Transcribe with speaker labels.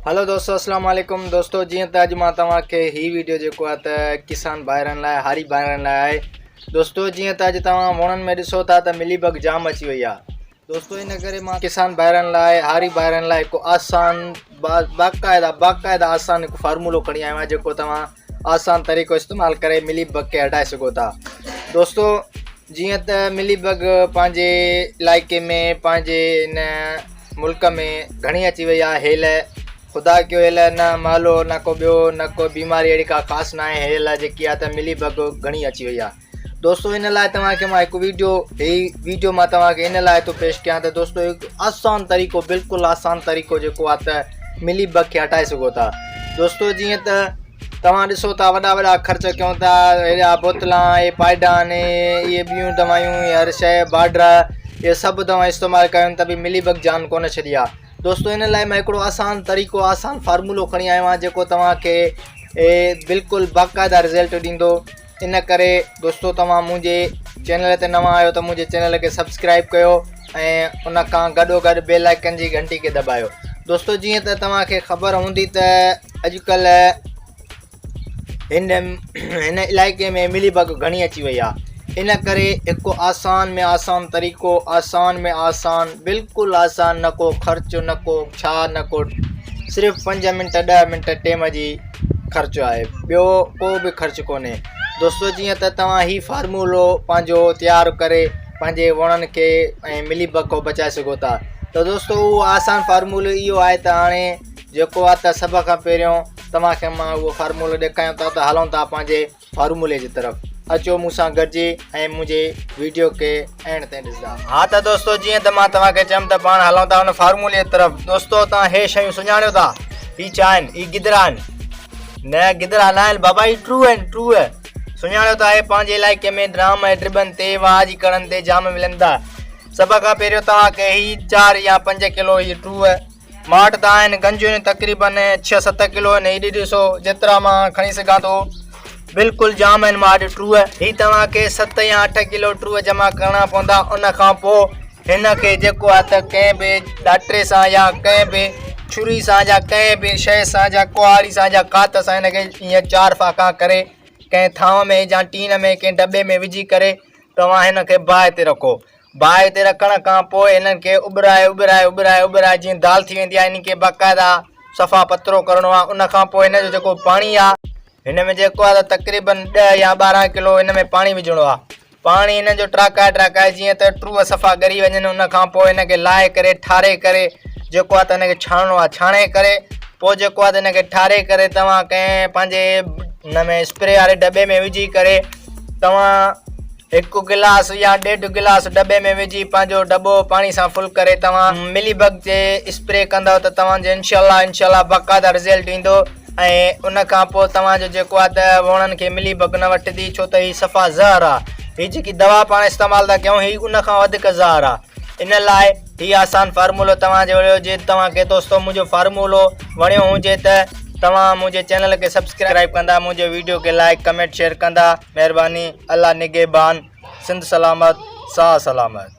Speaker 1: هلو دوستو اسلام عليڪم دوستو جيئن ته اڄ مان توهان کي هي ويڊيو جيڪو آهي ته ڪسان ڀائرن لاء هاري ڀائرن لاء آهي دوستو جيئن ته اڄ توهان وڻن ۾ ڏسو ٿا ته ملي بگ جام اچي وئي آهي دوستو ان ڪري مان ڪسان ڀائرن لاء هاري ڀائرن لاء هڪ آسان باقاعده باقاعده آسان هڪ فارمولو کڻي آيو آهيان جيڪو توهان آسان طريقو استعمال ڪري ملي بگ کي هٽائي سگهو ٿا دوستو جيئن ته ملي بگ پنهنجي علائقي ۾ پنهنجي ان ملڪ ۾ گهڻي اچي وئي آهي هيل خدا ڪيو هيل نه مهلو نه ڪو ٻيو نه ڪو بيماري اهڙي ڪا خاص نه آهي هيل جيڪي آهي ته ملي بگ گهڻي اچي وئي آهي دوستو ان لاء توهان کي مان هڪ ويڊيو هي ويڊيو مان توهان کي ان لاء ٿو پيش ڪيان ته دوستو هڪ آسان طريقو بلڪل آسان طريقو جيڪو آهي ته ملي بگ کي هٽائي سگهو ٿا دوستو جيئن ته توهان ڏسو ٿا وڏا وڏا خرچ ڪيون ٿا هيڏا بوتلان اهي پائڊان اهي ٻيون دوائيون هر شيء بارڊر اهي سڀ دوائون استعمال ڪيون ته به ملي بگ جان ڪونه ڇڏي آ دوستو ان لاء مان هڪڙو آسان طريقو آسان فارمولو کڻي آيو آهيان جيڪو توهان کي بلڪل باقاعده رزلٽ ڏيندو ان ڪري دوستو توهان منهنجي چينل تي نوان آهيو ته منهنجي چينل کي سبسڪرائب ڪيو ۽ ان کان گڏو گڏ بيل آئيڪن جي گهنٽي کي دٻايو دوستو جيئن ته توهان کي خبر هوندي ته اڄڪلهه هن هن علائقي ۾ ملي ڀڳ گهڻي اچي وئي آهي ان ڪري هڪ آسان ۾ آسان طريقو آسان ۾ آسان بلڪل آسان نه ڪو خرچ نه ڪو ڇا نه ڪو صرف پنج منٽ ڏهه منٽ ٽيم جي خرچ آهي ٻيو ڪو به خرچ ڪونهي دوستو جيئن ته توهان هي فارمولو پنهنجو تيار ڪري پنهنجي وڻن کي ۽ ملي بگ کان بچائي سگهو ٿا ته دوستو اهو آسان فارمولو اهو آهي ته هاڻي جيڪو آهي ته سڀ کان پهريون توهان کي مان اهو فارمولو ڏيکاريان ٿا ته هلون ٿا پنهنجي فارمولي جي طرف اچو مون سان گڏجي ۽ منهنجي ويڊيو کي اينڊ تائين ڏسندا. ها ته دوستو جيئن ته مان توهان کي چيم ته پاڻ هلون ٿا ان فارمولي جي طرف دوستو توهان هي شيون سڃاڻيو ٿا هي ڇا آهن هي گدرا آهن نه گدرا نه آهن بابا هي ٽو آهن ٽو سڃاڻيو ٿا هي پنهنجي علائقي ۾ ڊرام ۽ ڊٻن تي واهه جي ڪڙن تي جام ملن ٿا سڀ کان پهريون توهان کي هي 4 يا 5 ڪلو هي ٽو ماٺ ته آهن گنجون تقريبن 6 7 ڪلو آهن هي ڏسو جيترا مان کڻي سگهان ٿو بلڪل جام آهن ماٺ ٽو هي توهان کي 7 يا 8 ڪلو ٽو جمع ڪرڻا پوندا ان کان پوء هن کي جيڪو آهي ته ڪنهن به ڏاٽري سان يا ڪنهن به ڇري سان يا ڪنهن به شيء سان يا ڪهاڙي سان يا ڪات سان هن کي ائين چار ڦاڪا ڪري ڪنهن ٿانو ۾ يا ٽين ۾ ڪنهن ڊٻي ۾ وجهي ڪري توهان هن کي باهه تي رکو. باهه تي رکڻ کان پوء هنن کي اٻرائي اٻرائي اٻرائي اٻرائي جيئن دال ٿي ويندي آهي انهي کي باقاعده صفا پترو ڪرڻو آهي ان کان پوء هن جو جيڪو پاڻي آهي هن ۾ جيڪو آهي ته تقريبن ڏهه يا 12 ڪلو هن ۾ پاڻي وجهڻو آهي پاڻي هن جو ٽراڪائي ٽراڪائي جيئن ته ٽوهه صفا ڳري وڃن ان کان پوء هن کي لاهي ڪري ٺاري ڪري جيڪو آهي ته هن کي ڇاڻڻو آهي ڇاڻي ڪري پوء جيڪو آهي ته هن کي ٺاري ڪري توهان ڪنهن پنهنجي هن ۾ اسپري واري ڊٻي ۾ وجهي ڪري توهان هڪ گلاس يا ڏيڍ گلاس ڊٻي ۾ وجهي پنهنجو ڊٻو پاڻي سان فل ڪري توهان ملي بگ تي اسپري ڪندؤ ته توهان جو انشاء الله انشاء الله باقاعده رزلٽ ايندو ۽ ان کان پوء توهان جو جيڪو آهي ته ووڻن کي ملي بگ نه وٺندي ڇو ته هي صفا زهر آهي هي جيڪي دوا پاڻ استعمال ٿا ڪيون هي ان کان وڌيڪ زهر آهي ان لاء هي آسان فارمولو توهان جي وڙيو جي توهان کي دوستو منهنجو فارمولو وڻيو هجي ته توهان منهنجي چينل کي سبسڪرائب ڪندا منهنجي ويڊيو کي لائڪ ڪمينٽ شيئر ڪندا مهرباني الله نگهبان سنڌ سلامت ساھ سلامت.